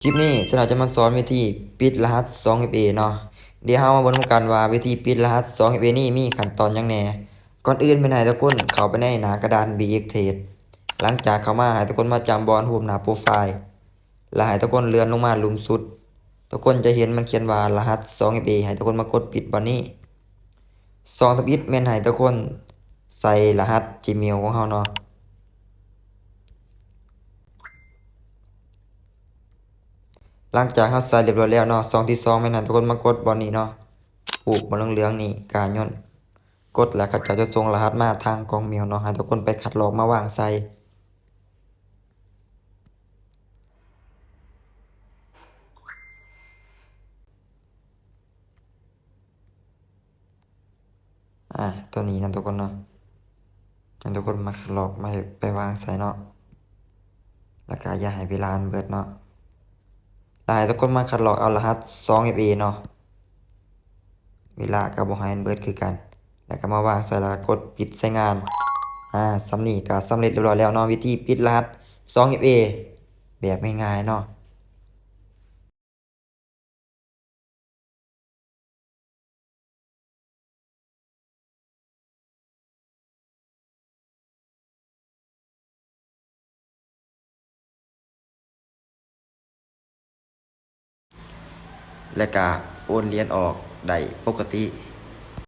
ຄລິບນີ້ ສະໜາວຈະມາສອນວິທີປິດລະຫັດສອງເອັຟເອເນາະ. ດຽວເຮົາມາເບິ່ງນຳກັນວ່າວິທີປິດລະຫັດສອງເອັຟເອນີ້ມີຂັ້ນຕອນຫຍັງແດ່. ກ່ອນອື່ນແມ່ນໃຫ້ທຸກຄົນເຂົ້າໄປໃນໜ້າກະດານ ບີເອັກເທຣດ. ຫຼັງຈາກເຂົ້າມາ ໃຫ້ທຸກຄົນມາຈ້ຳບ່ອນຮູບໜ້າໂປຣໄຟລ໌ ແລະ ໃຫ້ທຸກຄົນເລື່ອນລົງມາລຸ່ມສຸດ. ທຸກຄົນຈະເຫັນມັນຂຽນວ່າລະຫັດສອງເອັຟເອ ໃຫ້ທຸກຄົນມາກົດປິດບ່ອນນີ້. ຊ່ອງທຳອິດແມ່ນໃຫ້ທຸກຄົນໃສ່ລະຫັດຈີເມວຂອງເຮົາເນາະ. ຫຼັງຈາກເຮົາໃສ່ລຽບຮ້ອຍແລ້ວເນາະ, ຊ່ອງທີສອງແມ່ນໃຫ້ທຸກຄົນມາກົດບ່ອນນີ້ເນາະ, ຮູບບ່ອນເຫຼືອງໆນີ້. ກາຍ້ອນກົດແລ້ວເຂົາເຈົ້າຈະສົ່ງລະຫັດມາທາງກ່ອງເມວເນາະ, ໃຫ້ທຸກຄົນໄປຄັດລອກມາວາງໃສ່. ອາ ຕົວນີ້ນະທຸກຄົນເນາະ, ໃຫ້ທຸກຄົນມາຄັດລອກ ມາ ໄປວາງໃສ່ເນາະ, ແລ້ວກະຢ່າໃຫ້ເວລາມັນເບິດເນາະ, ແລ້ວໃຫ້ທຸກຄົນມາຄັດລອກເອົາລະຫັດສອງເອັຟເອເນາະ, ເວລາກະບໍ່ໃຫ້ມັນເບິດຄືກັນ, ແລ້ວກະມາວາງໃສ່ ແລ້ວກະກົດປິດໃຊ້ງານ. ອາ ສ່ຳນີ້ກະສຳເລັດລຽບຮ້ອຍແລ້ວເນາະ, ວິທີປິດລະຫັດສອງເອັຟເອແບບງ່າຍໆເນາະ. ແລະກະໂອນຫຼຽນອອກໄດ້ປົກກະຕິ.